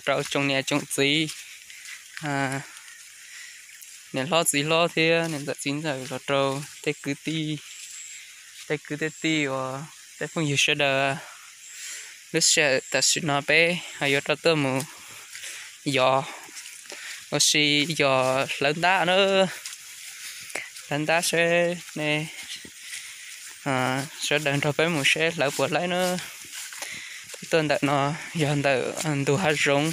rau tsoom niam tsoom txiv, niam hlob txiv hlob thiab niam ntxawm txiv ntxawm los rau tej kwv tij, tej kwv tej tij uas tej phooj ywg sawv daws. Lub sij hawm tam sim no peb yuav rov tuaj mus yos, ua si yos hlawv ntab na, hlawv ntab seb nej sawv daws nrog peb mus seb hlawv puas laib na. Peb tuaj ntawm no yog ntawm ntug hav zoov,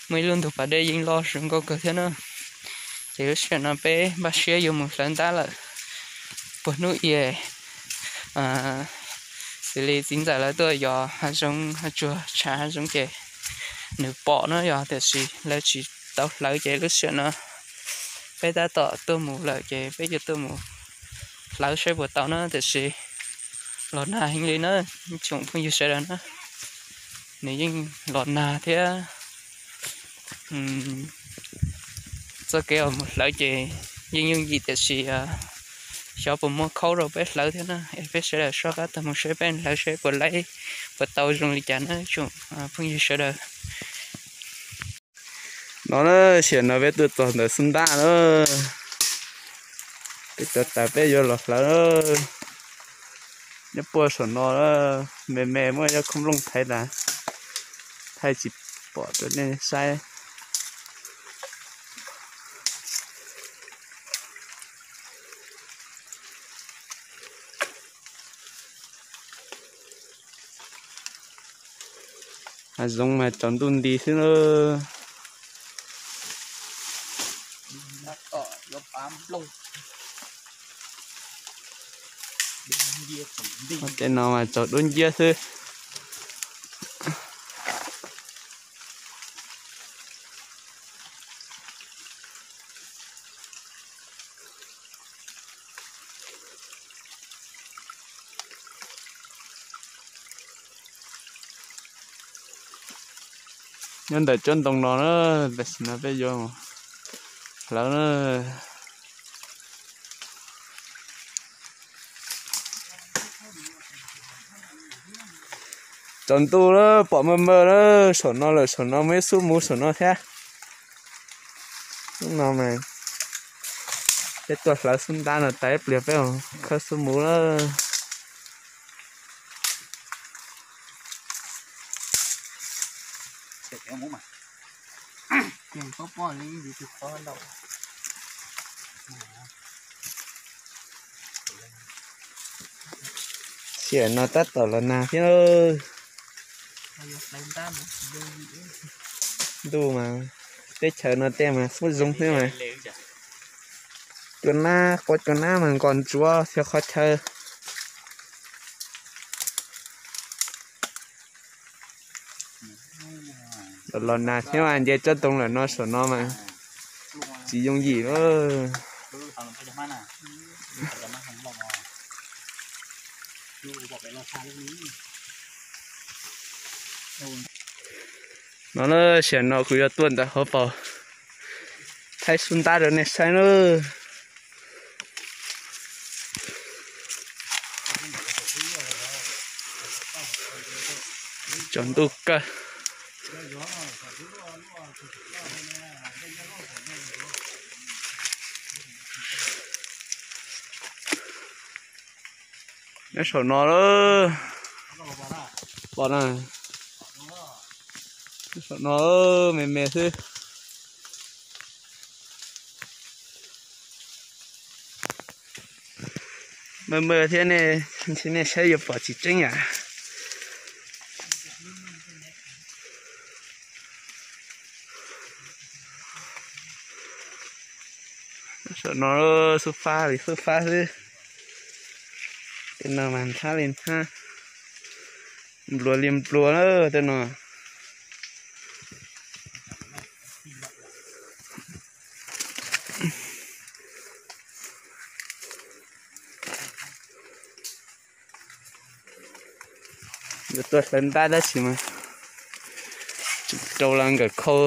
muaj ib lub ntug pas dej yeej loj zoo nkauj kawg thiab na. Ces lub sij hawm no peb npaj siab yuav mus hlawv ntab lawm. Puag hnub i xws li txiv ntxawm lawv tuaj yos hav zoov, hav tsuag tshav hav zoov ces nws pom no yog, tiam sis lawv tsis tau hlawv ces lub sij hawm no peb tab tom tuaj mus lawm ces peb yuav tuaj mus hlawv saib puas tau na, tiam sis los nag heev li na, tsoom phooj ywg sawv daws na, nws yeej los nag thiab. Txoj kev uas mus hlawv ces yeej yooj yim, tiam sis xyov puas muaj khaub rau peb hlawv thiab na, es peb sawv daws soj qab taug mus seb peb hlawv seb puas laib, puas tau zoo li cas na tsoom phooj ywg sawv daws. No na, sim no peb tuaj txog ntawm xub ntab na, peb cov tas peb yuav los hlawv na. Nyob puag saum no na, me me muaj ib khoob looj thaiv tas, thaij tsis pom rau nej saib. Hav zoov mas tsaus ntuj nti xwb na. Tej no mas tsaus dub nciab xwb. Nyob ntawm tsob ntoo no na, tam sim no peb yuav hlawv na. Tsaus ntuj lawm, pom maj maj lawm, saum no lawm, saum no muaj ib xub muv saum no thiab. Hnub no mas peb tuaj hlawv xub ntab no tas ib pliag peb khawb xub muv lawm. Sim no tab tom los nag thiab. Ntuj mas teb chaws no tej mas xub zoo xwb mas. Cua nab, quav cua nab mas nkos ntsuav xyov qhov chaw. Los nag thiab mas nce tsob ntoo lawm no saum no mas tsis yooj yim lawm. No na, sim no kuv yuav tuaj ntawm hauv paus thaij xub ntab rau nej saib na. Tsaus ntuj kawg. Nyob saum no lawm. Pom na. Nyob saum no me me xwb. Maj maj thiab ne, ntshe nej saib yuav pom tsis tseeb yam. Saum no xub fab li xub fab xwb. Tej no mas nthab li nthab, nplua li nplua na tej no. Yuav tuaj hlawv ntab tab sis mas tseem rau los nkawm khau,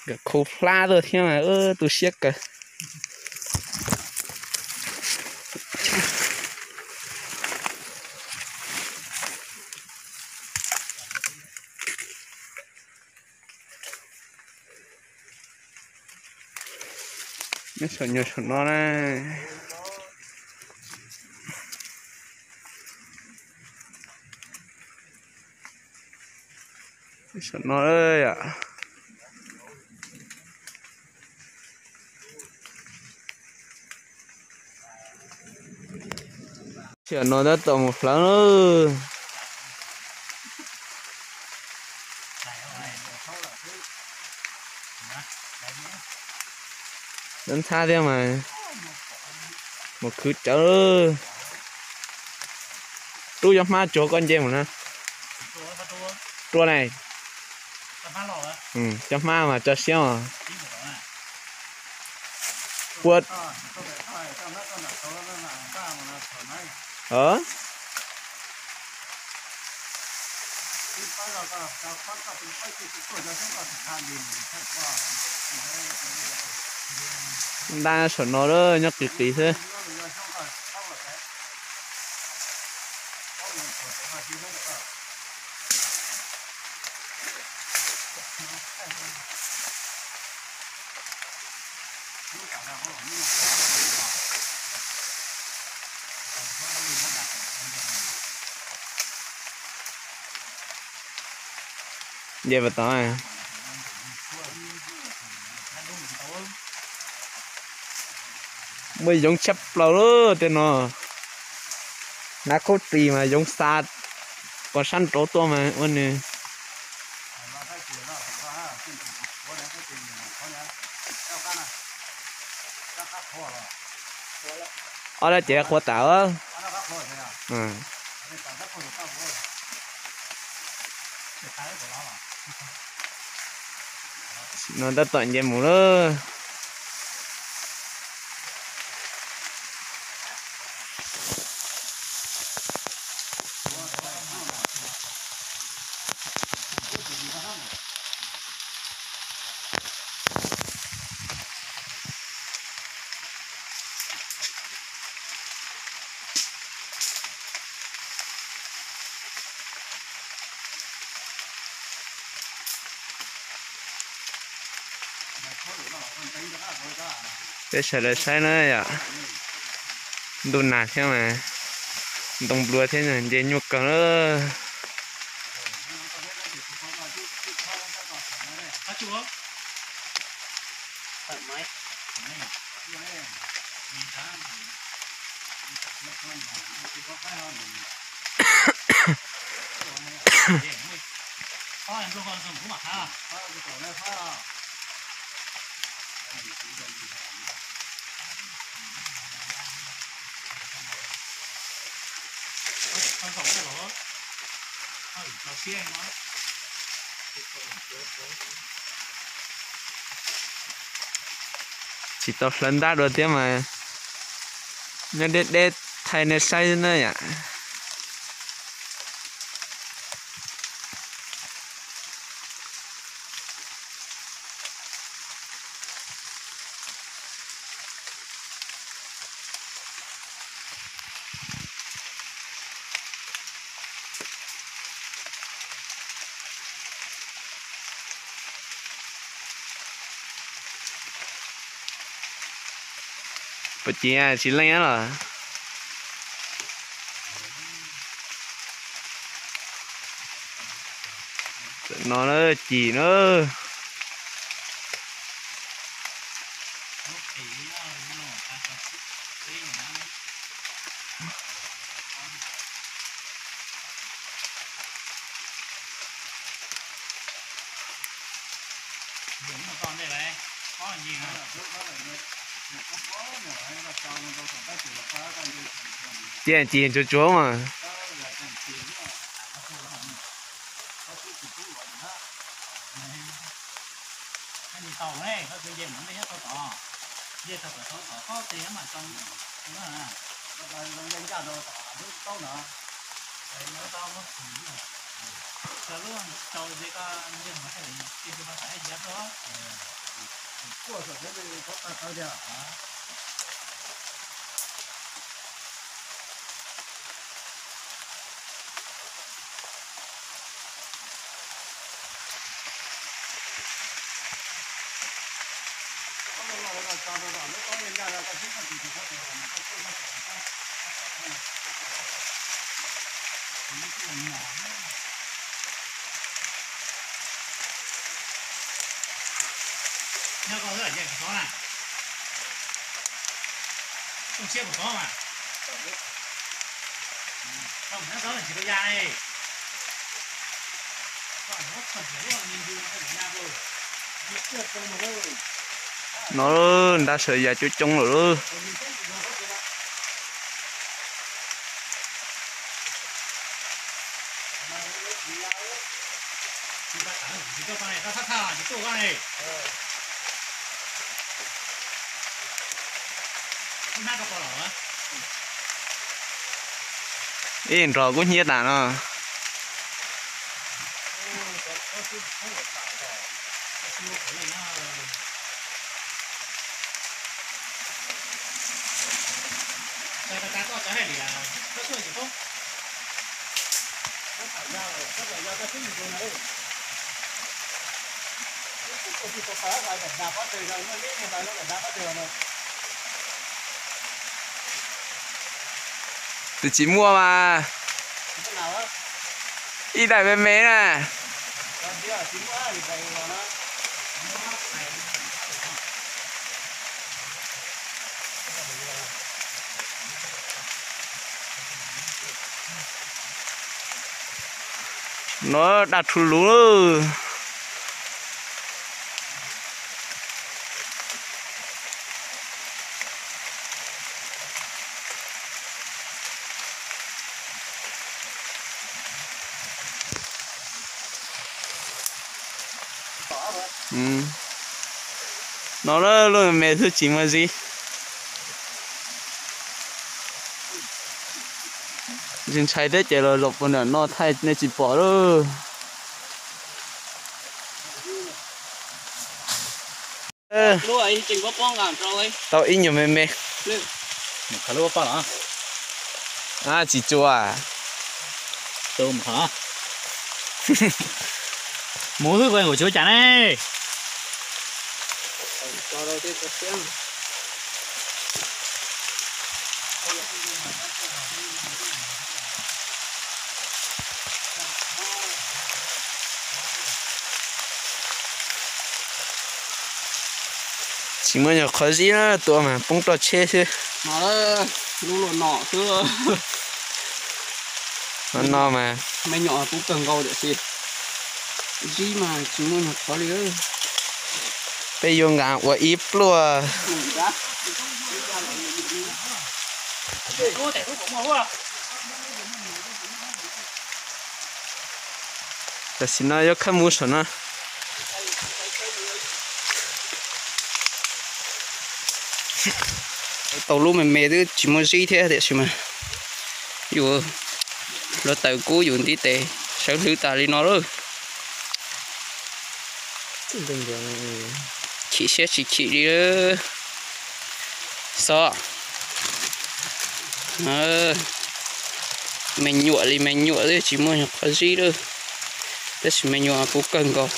nkawm khau hlab tuaj thiab mas tu siab kawg. Saum nyuag saum no na. Saum no yom. Saum no tab tom mus hlawv na. Ntxhab thiab mas mus khwv cawv. Rub cov hmab tsuag koj nce mus na. Rua ne. Cov hmab mas tso siab os. Puas ntab saum no lawm nyob qis qis xwb. Nce puas tau? Muaj yoov tshaj plaws lawm tej no. Hnav khaub ris mas yoov xa pos sab nraud tuaj mas ua nws. Ob lab ces qhuav tas. No tab tom nce mus lawm. Peb sawv daws saib na yom. Ntuj nag thiab mas ntoo nplua thiab nce nyuaj kawg na. Tsis tau hlawv ntab dua thiab mas nyob deb deb thaij nej saib na yom. Puas ci tsis leej los? Tam no na, cim na. Cia ci tsuag tsuag mas. No nrab sawv ya coob coob lawm lauj. Ib nrog kub hnyiab tas no. Twb tsis muaj mas. Ib daim me me na. No daj rhu lug. No lub me xwb tsis muaj zib. Tsis ntshai thiab ces los zaum puas nram no thaij nej tsis pom lauj. Tau ib nyuag me me. Tsis tsuas. Mus xwb, kuv tsis ua cas ne. Tsis muaj nyuag qhov zib na, tua mas poob roj tsheb xwb. Lub los no xwb. No mas me nyuam kub kawg nkaus tiam sis zib mas tsis muaj nyuag qhov li. Peb yuav nkas ua ib pluaj. Tam sim no yuav khawb mus saum no. Tau lub me me twb tsis muaj zib thiab tiam sis mas yus lub taws kub yus ntiv tes sawv hlwb tas li no lawm. Chim siab tsis chim li. Xov me nyuam li me nyuam twb tsis muaj nyuag qhov zib lawm. Tab sis me nyuam puv kawg nkaus.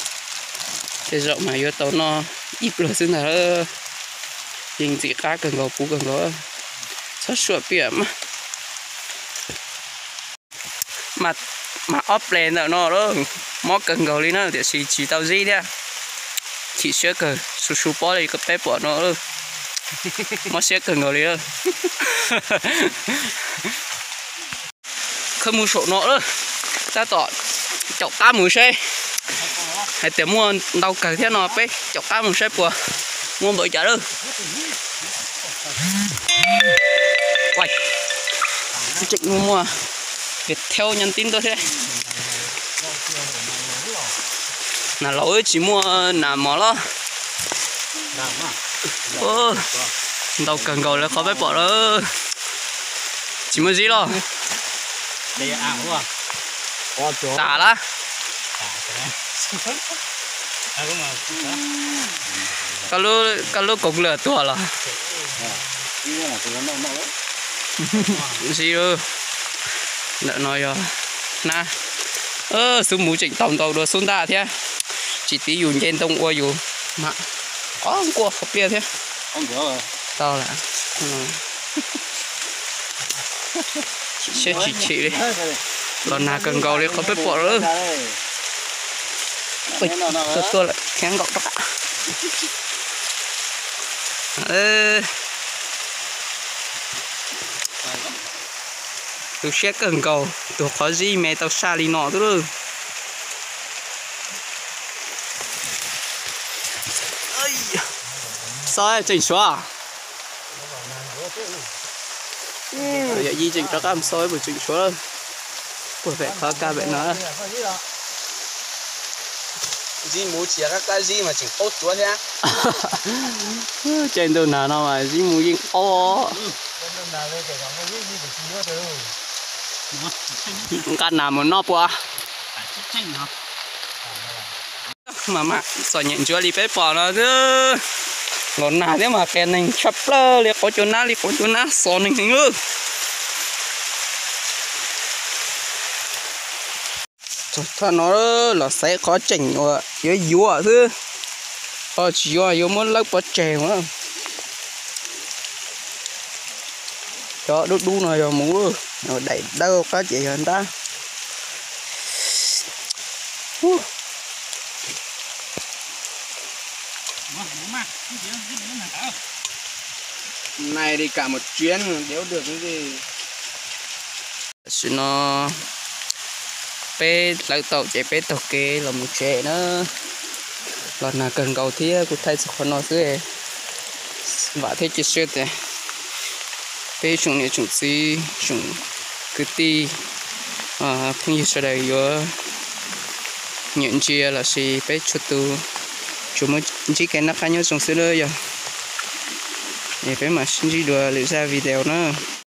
Tej zaum mas yuav tau noj ib pluag xwb ntag. Yeej ntxim qab kawg nkaus, puv kawg nkaus. Txhob suam piam mas. Mas ob ples ntawm no lawm, mob kawg nkaus li na, tiam sis tsis tau zib thiab. Chim siab kawg, su su pob li peb pom no lawm. Mob siab kawg nkaus li lawm. Khawb mus saum no lawm, tab tom caum qab mus saib. Hais tias muaj ntau kawg thiab no, peb caum qab mus saib puas muaj npaum cas lawm. Tseem muaj Viettel nhắn tin tuaj thiab. Nas laus tsis muaj nas mos los. Ntau kawg nkaus li qhov peb pom lawm. Tsis muaj zib los? Tas lawm. Koj lub kaus lwm tuag los? Zib, ntawm no yog hnab. Xub muv tseem tau ntau dua xub ntaj thiab. Tsis tiv yus nce ntoo ua yus mas qhov nkuaj qhov pliaj thiab. Tau lawm. Chim siab tsis chim li. Los nag kawg nkaus li qhov peb pom lawm. Tuaj tuaj lawm, kheev nkaum rov qab. Tu siab kawg nkaus, tus qhov zib me tau saj li no xwb lawm. Xo tseem suav. Yawm yij tseem rov qab mus xo puas tseem suav lawm. Puag pem qhov kaj pem no. Zib mus tsis yog qab qab zib mas tseem qaub tsuav thiab. Caij ntuj nag no mas zib mus yeej qaub. Nqa nas mus noj puas? Mas mas txom nyem ntsuav li peb pom no xwb. Los nag thiab mas qias neeg tshaj plaws li, qauv cua nab li qauv cua nab xo neeg heev lawm. Txog thaum no los xaiv qhov tseem uas yuav yuav xwb, qhov tsis yuav yuav muab lawb pov tseg. Cov dub dub no yog mus, daim dawb qab ces yog ntab. Nay đi cả một chuyến đéo được cái gì. Tam sim no peb hlawv tau ces peb taug kev los mus tsev na. Los nag kawg nkaus thiab kuv thaij txog qhov no xwb. Vam thiab cia siab tias peb tsoom niam tsoom txiv tsoom kwv tij phooj ywg sawv daws yuav nyiam ntsia los sis peb txhua tus tsuas muaj ntsib kev noj qab nyob zoo xwb na yog. Es peb mam sib ntsib dua lwm zaj video na.